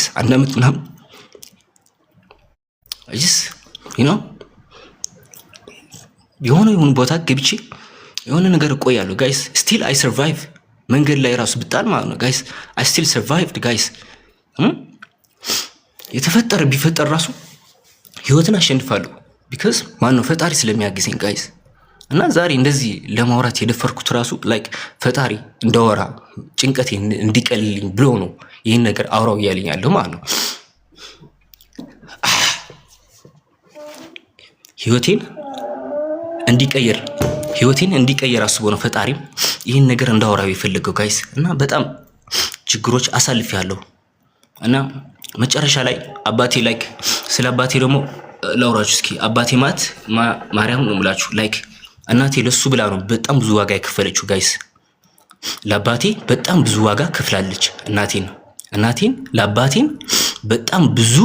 guys። አንድ ዓመት ምናምን just የሆነ የሆኑ ቦታ ገብቼ የሆነ ነገር እቆያለሁ guys። Still I survive መንገድ ላይ ራሱ ብጣል ማለት ነው guys። I still survived guys። የተፈጠረ ቢፈጠር ራሱ ህይወትን አሸንፋለሁ። Because ማነው ፈጣሪ ስለሚያግዘኝ guys። እና ዛሬ እንደዚህ ለማውራት የደፈርኩት ራሱ like ፈጣሪ እንዳወራ ጭንቀቴ እንዲቀልልኝ ብሎ ነው ይህን ነገር አውራው እያለኝ ያለው ማለት ነው። ህይወቴን እንዲቀይር ህይወቴን እንዲቀይር አስቦ ነው ፈጣሪም ይህን ነገር እንዳወራው የፈለገው guys። እና በጣም ችግሮች አሳልፌያለሁ እና መጨረሻ ላይ አባቴ like ስለ አባቴ ደግሞ ላውራችሁ እስኪ። አባቴ ማለት ማርያም ነው የምላችሁ። Like እናቴ ለሱ ብላ ነው በጣም ብዙ ዋጋ የከፈለችው guys። ለአባቴ በጣም ብዙ ዋጋ ከፍላለች። እናቴን እናቴን ለአባቴን በጣም ብዙ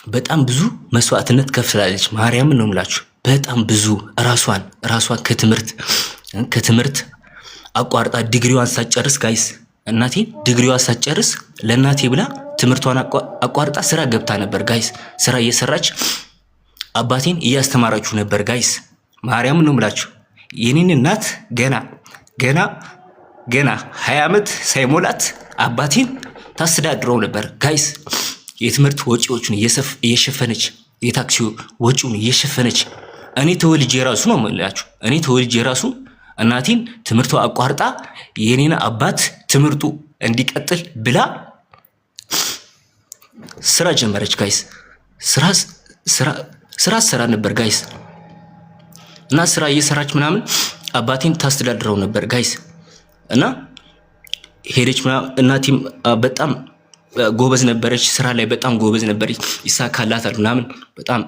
በጣም ብዙ መስዋዕትነት ከፍላለች። ማርያምን ነው የምላችሁ። በጣም ብዙ ራሷን ራሷን ከትምህርት ከትምህርት አቋርጣ ዲግሪዋን ሳትጨርስ guys፣ እናቴ ዲግሪዋን ሳትጨርስ ለእናቴ ብላ ትምህርቷን አቋርጣ ስራ ገብታ ነበር guys። ስራ እየሰራች አባቴን እያስተማራችሁ ነበር guys። ማርያምን ነው የምላችሁ። የኔን እናት ገና ገና ገና 20 ዓመት ሳይሞላት አባቴን ታስተዳድረው ነበር guys። የትምህርት ወጪዎቹን እየሸፈነች፣ የታክሲ ወጪውን እየሸፈነች፣ እኔ ተወልጄ ራሱ ነው የምላችሁ። እኔ ተወልጄ ራሱ እናቴን ትምህርቷ አቋርጣ የኔን አባት ትምህርቱ እንዲቀጥል ብላ ስራ ጀመረች guys። ስራ ስራ ስራ ስራ ነበር guys። እና ስራ እየሰራች ምናምን አባቴን ታስተዳድረው ነበር guys። እና ሄደች ምናምን። እናቴም በጣም ጎበዝ ነበረች፣ ስራ ላይ በጣም ጎበዝ ነበረች፣ ይሳካላታል ምናምን። በጣም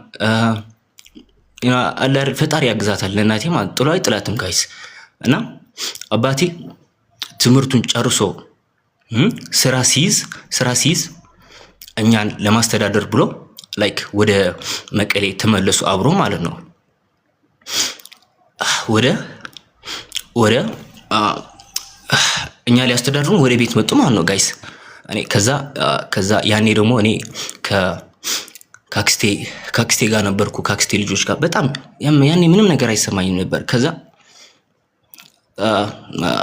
ፈጣሪ ያግዛታል ለእናቴ ማለት ጥሎ አይጥላትም guys። እና አባቴ ትምህርቱን ጨርሶ ስራ ሲይዝ እኛን ለማስተዳደር ብሎ like ወደ መቀሌ ተመለሱ አብሮ ማለት ነው። ወደ እኛ ሊያስተዳድሩን ወደ ቤት መጡ ማለት ነው guys። እኔ ከዛ ያኔ ደግሞ እኔ ከአክስቴ ጋር ነበርኩ፣ ከአክስቴ ልጆች ጋር። በጣም ያኔ ምንም ነገር አይሰማኝም ነበር። ከዛ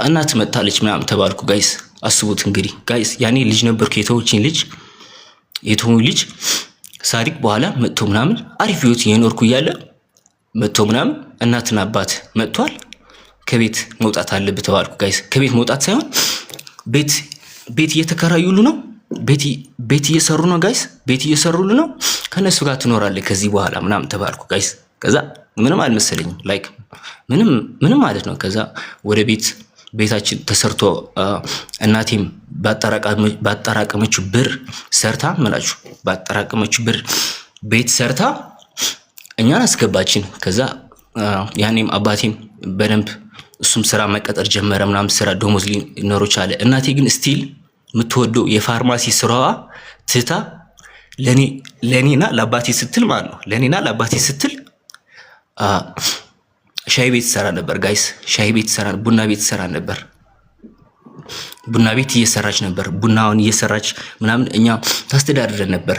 እናት መታለች ምናምን ተባልኩ guys። አስቡት እንግዲህ guys፣ ያኔ ልጅ ነበርኩ። የተወችኝ ልጅ የተወኝ ልጅ ሳሪቅ በኋላ መጥቶ ምናምን አሪፍ ህይወት እየኖርኩ እያለ መጥቶ ምናምን እናትና አባት መጥቷል። ከቤት መውጣት አለብህ ተባልኩ guys። ከቤት መውጣት ሳይሆን ቤት ቤት እየተከራዩሉ ነው። ቤት ቤት እየሰሩ ነው guys። ቤት እየሰሩሉ ነው። ከነሱ ጋር ትኖራለህ ከዚህ በኋላ ምናምን ተባልኩ guys። ከዛ ምንም አልመሰለኝም፣ like ምንም ምንም ማለት ነው። ከዛ ወደ ቤት ቤታችን ተሰርቶ እናቴም ባጠራቀመችው ብር ሰርታ ምላችሁ ባጠራቀመችው ብር ቤት ሰርታ እኛን አስገባችን። ከዛ ያኔም አባቴም በደንብ እሱም ስራ መቀጠር ጀመረ ምናምን፣ ስራ ደሞዝ ሊኖረው ቻለ። እናቴ ግን still የምትወደው የፋርማሲ ስራዋ ትታ ለእኔና ለአባቴ ስትል ማለት ነው፣ ለእኔና ለአባቴ ስትል ሻይ ቤት ሰራ ነበር guys። ሻይ ቤት ሰራ፣ ቡና ቤት ሰራ ነበር። ቡና ቤት እየሰራች ነበር። ቡናውን እየሰራች ምናምን እኛ ታስተዳድረን ነበር።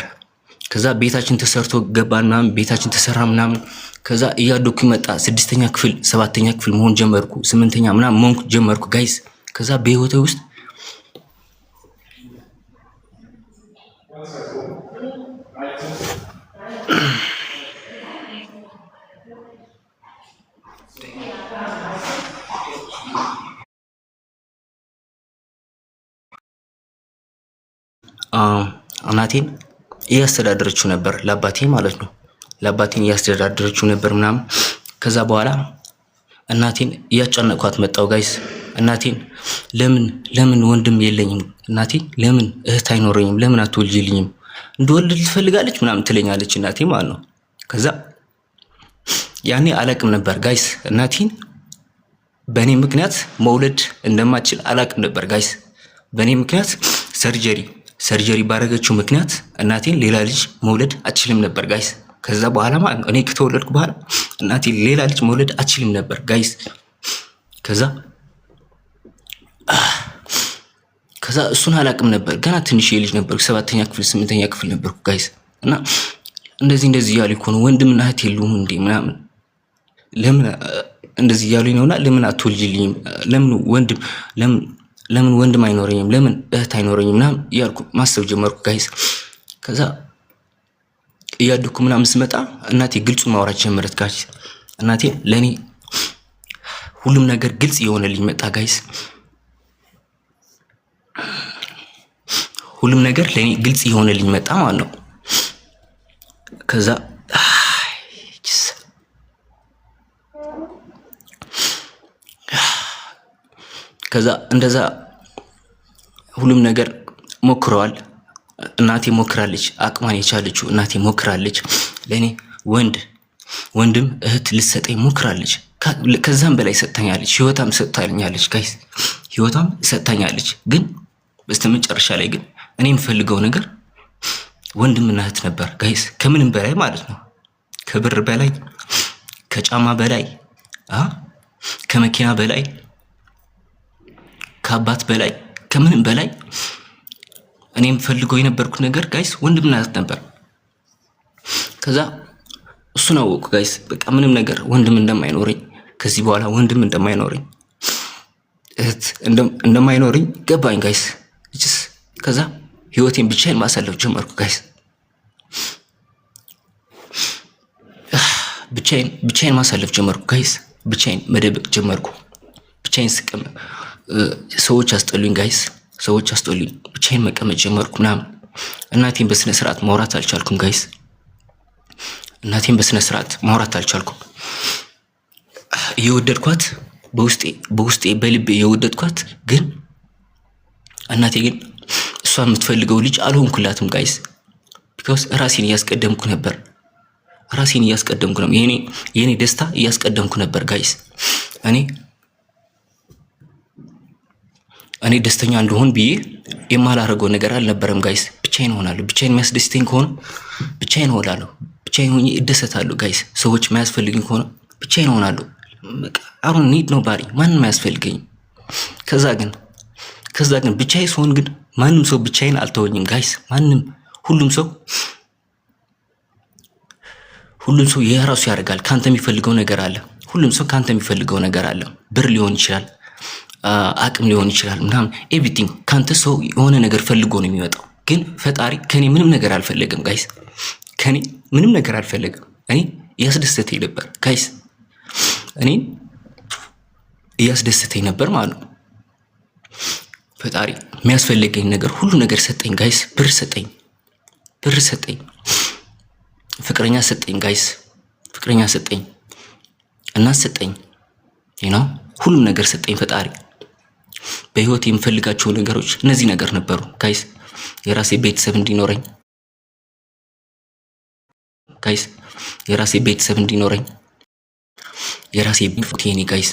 ከዛ ቤታችን ተሰርቶ ገባን ምናምን፣ ቤታችን ተሰራ ምናምን። ከዛ እያደኩ መጣ። ስድስተኛ ክፍል፣ ሰባተኛ ክፍል መሆን ጀመርኩ። ስምንተኛ ምናምን መሆን ጀመርኩ guys። ከዛ በህይወቴ ውስጥ እናቴን እያስተዳደረችው ነበር፣ ለአባቴ ማለት ነው። ለአባቴን እያስተዳደረችው ነበር ምናምን። ከዛ በኋላ እናቴን እያጨነኳት መጣው guys። እናቴን ለምን ለምን ወንድም የለኝም? እናቴ ለምን እህት አይኖረኝም? ለምን አትወልጅልኝም? እንድወልድ ትፈልጋለች ምናምን ትለኛለች እናቴ ማለት ነው። ከዛ ያኔ አላቅም ነበር guys። እናቴን በእኔ ምክንያት መውለድ እንደማትችል አላቅም ነበር guys። በእኔ ምክንያት surgery ባረገችው ምክንያት እናቴን ሌላ ልጅ መውለድ አትችልም ነበር guys። ከዛ በኋላ ማለት ነው፣ እኔ ከተወለድኩ በኋላ እናቴን ሌላ ልጅ መውለድ አትችልም ነበር guys። ከዛ ከዛ እሱን አላቅም ነበር። ገና ትንሽ ልጅ ነበርኩ፣ ሰባተኛ ክፍል ስምንተኛ ክፍል ነበርኩ guys። እና እንደዚህ እንደዚህ እያሉ እኮ ነው፣ ወንድምና እህት የሉም እንዴ ምናምን፣ ለምን እንደዚህ እያሉኝ ነውና ለምን አትወልጂልኝም? ለምን ወንድም አይኖረኝም? ለምን እህት አይኖረኝም? ምናምን እያልኩ ማሰብ ጀመርኩ guys። ከዛ እያደኩ ምናምን ስመጣ እናቴ ግልጹ ማውራት ጀመረት guys። እናቴ ለእኔ ሁሉም ነገር ግልጽ እየሆነልኝ መጣ guys። ሁሉም ነገር ለእኔ ግልጽ እየሆነልኝ መጣ ማለት ነው። ከዛ እንደዛ ሁሉም ነገር ሞክረዋል። እናቴ ሞክራለች፣ አቅሟን የቻለችው እናቴ ሞክራለች። ለእኔ ወንድም እህት ልትሰጠኝ ሞክራለች። ከዛም በላይ ሰጥታኛለች። ህይወታም ሰጥታኛለች guys፣ ህይወታም ሰጥታኛለች። ግን በስተመጨረሻ ላይ ግን እኔ የምፈልገው ነገር ወንድምና እህት ነበር guys፣ ከምንም በላይ ማለት ነው። ከብር በላይ፣ ከጫማ በላይ፣ ከመኪና በላይ፣ ከአባት በላይ፣ ከምንም በላይ እኔ የምፈልገው የነበርኩት ነገር guys ወንድምና እህት ነበር። ከዛ እሱን አወቅኩ guys። በቃ ምንም ነገር ወንድም እንደማይኖረኝ፣ ከዚህ በኋላ ወንድም እንደማይኖረኝ፣ እህት እንደማይኖረኝ ገባኝ guys። ከዛ ህይወቴን ብቻዬን ማሳለፍ ጀመርኩ guys። ብቻዬን ማሳለፍ ጀመርኩ guys። ብቻዬን መደበቅ ጀመርኩ። ብቻዬን ስቀመጥ ሰዎች አስጠሉኝ guys፣ ሰዎች አስጠሉኝ። ብቻዬን መቀመጥ ጀመርኩ ምናምን። እናቴን በስነ ስርዓት ማውራት አልቻልኩም guys። እናቴን በስነ ስርዓት ማውራት አልቻልኩም። እየወደድኳት በውስጤ በልቤ እየወደድኳት ግን እናቴ ግን እሷ የምትፈልገው ልጅ አልሆንኩላትም guys። Because ራሴን እያስቀደምኩ ነበር። ራሴን እያስቀደምኩ ነው። የኔ ደስታ እያስቀደምኩ ነበር guys። እኔ ደስተኛ እንደሆን ብዬ የማላደርገው ነገር አልነበረም guys። ብቻዬን እሆናለሁ። ብቻዬን የሚያስደስተኝ ከሆነ ብቻዬን እሆናለሁ። ብቻዬን ሆኜ እደሰታለሁ guys። ሰዎች የማያስፈልግኝ ከሆነ ብቻዬን እሆናለሁ። I don't need nobody፣ ማንም አያስፈልገኝም። ከዛ ግን ብቻዬን ስሆን ግን ማንም ሰው ብቻዬን አልተወኝም guys። ማንም ሁሉም ሰው የራሱ ያደርጋል። ከአንተ የሚፈልገው ነገር አለ። ሁሉም ሰው ከአንተ የሚፈልገው ነገር አለ። ብር ሊሆን ይችላል፣ አቅም ሊሆን ይችላል፣ ምናምን everything። ከአንተ ሰው የሆነ ነገር ፈልጎ ነው የሚመጣው። ግን ፈጣሪ ከኔ ምንም ነገር አልፈለገም guys። ከኔ ምንም ነገር አልፈለገም። እኔ እያስደሰተኝ ነበር guys። እኔን እያስደሰተኝ ነበር ማለት ነው። ፈጣሪ የሚያስፈልገኝ ነገር ሁሉ ነገር ሰጠኝ guys። ብር ሰጠኝ፣ ብር ሰጠኝ፣ ፍቅረኛ ሰጠኝ guys፣ ፍቅረኛ ሰጠኝ፣ እናት ሰጠኝ፣ ነው ሁሉም ነገር ሰጠኝ ፈጣሪ። በህይወት የምፈልጋቸው ነገሮች እነዚህ ነገር ነበሩ guys። የራሴ ቤተሰብ እንዲኖረኝ guys፣ የራሴ ቤተሰብ እንዲኖረኝ፣ የራሴ guys።